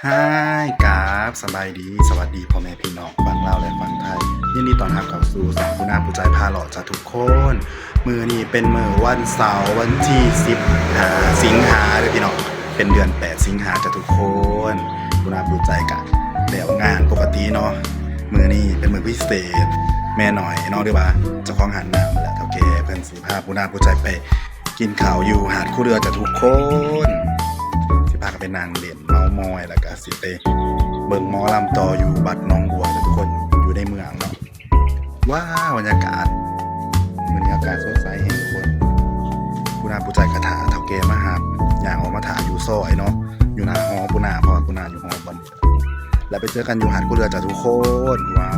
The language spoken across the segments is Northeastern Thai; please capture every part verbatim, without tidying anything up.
ฮายครับ สบายดี สวัสดีพ่อแม่พี่น้องฝั่งลาวและฝั่งไทย ยินดีต้อนรับเข้าสู่ช่องปูนาปูใจพาเลาะจ้ะทุกคน มื้อนี้เป็นมื้อวันเสาร์วันที่สิบห้าสิงหาเด้อพี่น้อง เป็นเดือนแปดสิงหาจ้ะทุกคน ปูนาปูใจกะแล้วงานปกติเนาะ มื้อนี้เป็นมื้อพิเศษ แม่น้อยเนาะ หรือว่าเจ้าของห้านน้ำแหละ เฒ่าแก่เพิ่นสิพาปูนาปูใจไป กินข้าวอยู่หาดคูเรือจ้ะทุกคน สิพากันไปนั่งเล่นเม้ามอย แล้วก็สิไปเบิ่งหมอลำต่ออยู่วัดหนองบัวจ้ะทุกคน อยู่ในเมืองเนาะ ว้าว บรรยากาศ มื้อนี้อากาศสดใสแฮงทุกคน ปูนาปูใจกะถ่าเฒ่าแก่มาหา ย่างออกมาถ่าอยู่ซอยเนาะ อยู่หน้าหอปูนา เพราะว่าปูนาอยู่หอบ่อน แล้วไปเจอกันอยู่หาดคูเรือจ้ะทุกคน ว้าว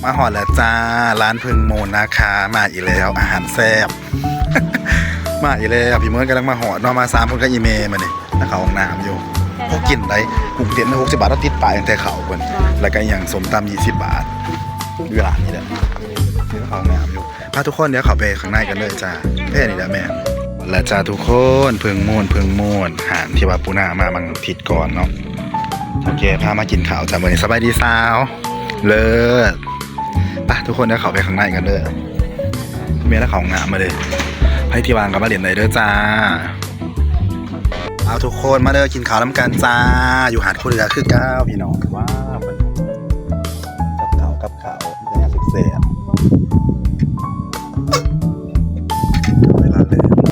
มาฮอดแล้วจ้า ร้านเพิ่งโมนนะคะ มาอีกแล้ว อาหารแซ่บ มาอีกแล้ว พี่เมิร์นกำลังมาฮอดเนาะ มาสามคนกับอีเมย์มาเนี่ย แล้วเข้าห้องน้ำอยู่ เขากินได้ กุ้งเต้นหกสิบบาท แล้วติดปลายตั้งแต่เขาเพิ่น แล้วก็อย่างส้มตำยี่สิบบาท อยู่ร้านนี้แหละ นี่เข้าห้องน้ำอยู่ พาทุกคนเดี๋ยวเข้าไปข้างในกันเลยจ้า แค่นี้แหละแม่ และจ้าทุกคน เพิ่งโมน เพิ่งโมน หาดที่ว่าปูนามาบางอาทิตย์ก่อนเนาะ โอเค พามากินข้าวจ้ามื้อนี้ สบายดีสาว เลิศ ไปทุกคนเดี๋ยวเข้าไปข้างในกันเด้อ แม่แล้วเข้าห้องน้ำมาเลย ไผที่ว่างก็มาเล่นได้เด้อจ้า เอาทุกคนมาเด้อ กินข้าวนำกันจ้า อยู่หาดคูเรือคือเก่าพี่น้อง ว้าว กับข้าว กับข้าว แซ่บๆ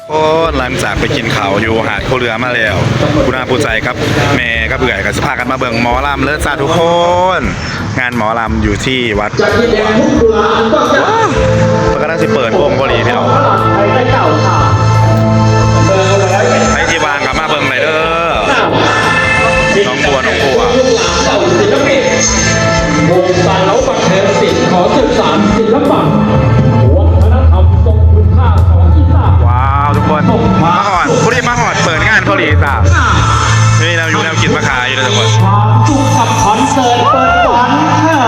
โอ้ หลังจากไปกินข้าวอยู่หาดคูเรือมาแล้ว ปูนาปูใจกับแม่กับเอื้อยก็สิพากันมาเบิ่งหมอลำเลยจ้าทุกคน งานหมอลำอยู่ที่วัด จากดินแดนทุ่งกุลาอันกว้างใหญ่ ว้าว เพิ่นกำลังสิเปิดวงพอดีพี่น้อง ของพระหลานไทยได้กล่าวค่ะ เมืองร้อยเอ็ด ไผที่ว่างก็มาเบิ่งได้เด้อ น้องบัว น้องบัว ลูกหลานเหล่าศิลปิน วงการเล้าบันเทิงศิลป์ขอสืบสานศิลปะ วัฒนธรรมทรงคุณค่าของอีสาน ว้าว ทุกคน ส่งความ มาฮอด พอดีมาฮอด เปิดงานพอดีจ้า นี่แนวอยู่แนวกินมาขายอยู่นะทุกคน ความสุขกับคอนเสิร์ตเปิดฝันค่ะ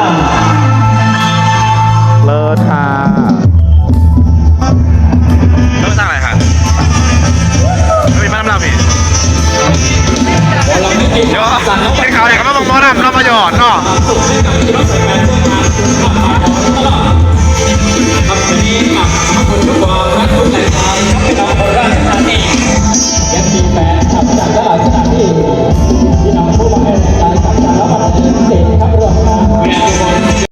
เลิศค่ะ แล้วมาสร้างอะไรคะ ไม่มีมาน้ำลาพี่ เดี๋ยว เป็นข่าวอะไรกันบ้าง หมอลำเนาะ มาหยอดเนาะ ยังมีแฟนคลับจากหลายสถานที่ที่นำผู้มาให้แรงใจกับการรับประทานเสพครับร่วมงาน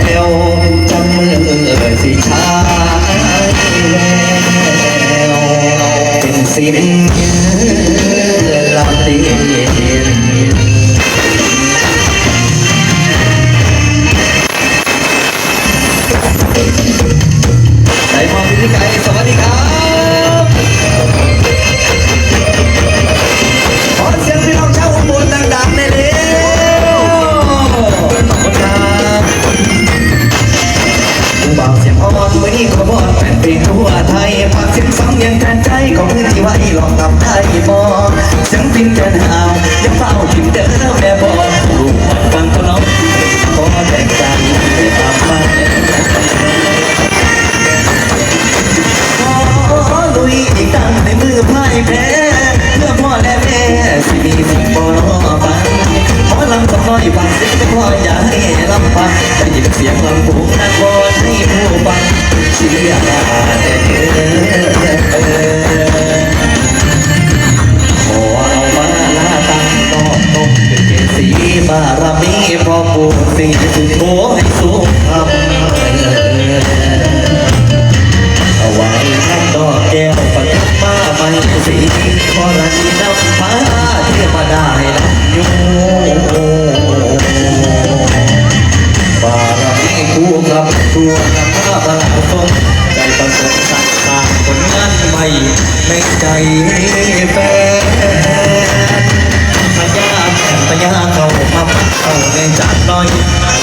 แก้วจังมือสิชาแล้วเป็นศิลปิน ไหนพอพิธีไกรสวัสดีครับ ขอเสียงพี่น้องชาวอุบลดังๆหน่อยเร็ว ขอบคุณครับ ผู้บ่าวเสียงอ่อนมื้อนี้ขอมอบแฟนเพลงทั่วไทย ฝากเสียงสำเนียงแทนใจของพื้นที่ไว้ลองทำได้บ่ เสียงปินแก่นหาว อย่าเฝ้าถิ่มเด้อแม่บอก ลูกฟังเขาน้อง ขอแต่งใจตามไป ขอลุยอีกตั้งในมือพ่ายแพ้ เพื่อพ่อและแม่ สิมีสิ่งบ่รอฟัง ขอลำสักหน่อยฟังเสียงแต่พ่ออย่าให้ลำพัง ได้ยินเสียงลำโพงนักบอลให้ผู้ฟัง เชียร์แต่เธอ ขอเอามาลาตั้งนอกนกเป็นเกศรีบารมีพ่อปู่ศรีสุโธให้สุขคำ ถวายน้ำดอกแก้วปทุมมาใหม่สีธรณีนำพาเทวดาให้นำอยู่ บารมีคู่กับตัวนำพาพระสงฆ์ใจประสงค์สร้างสร้างผลงานใหม่ในใจแฟน พญาแม่พญาเข้ามาพักเข้าในจานน้อย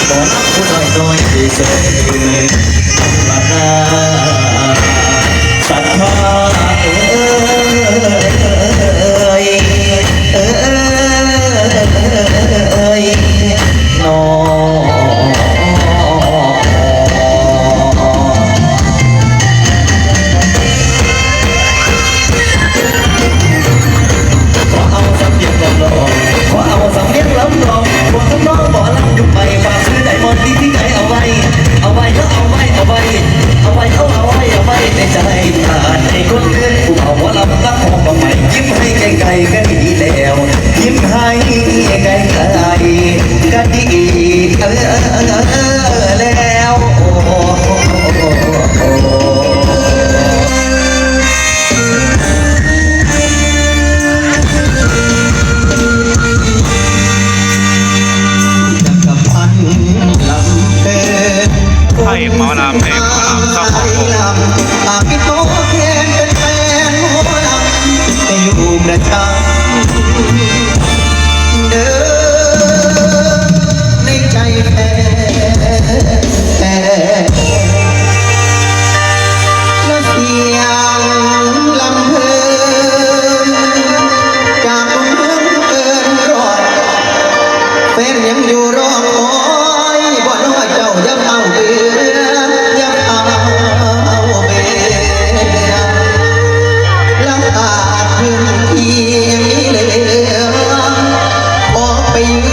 บ่รับผู้น้อยน้อยที่สุด ศรัทธาเอ้ย เอ้ย เอ้ย น้อง ขอเอาสำเนียงลำนอง ขอเอาสำเนียงลำนอง บททำนองหมอลำยุคใหม่ ฝากซื้อไดมอนด์ดีที่ไหนเอาไว้ เอาไว้ก็เอาไว้ เอาไว้ เอาไว้ก็เอาไว้ เอาไว้ในใจ ถ้าในคนเกินผู้เอาหมอลำตั้งหอมใหม่ ยิ้มให้ไกลๆก็ดีแล้ว ยิ้มให้ไกลๆก็ดี เออ แล้ว โอ้ จักรพันธ์ลำเพลิน ไทยหมอลำ ไทยหมอลำ เจ้าของวง อาพิโตเคนเป็นแฟนหมอลำ จะอยู่ประจำ เดินในใจแฟน และเสียงลำเพลินจากเมืองเอิ้นร้อง แฟนยังอยู่ร้องโอย บ่น้อเจ้าอย่าเฝ้าเบื่อ อย่าเฝ้าเบื่อ ลำตาเพิ่นเพียงเหลือ ออกไปยืน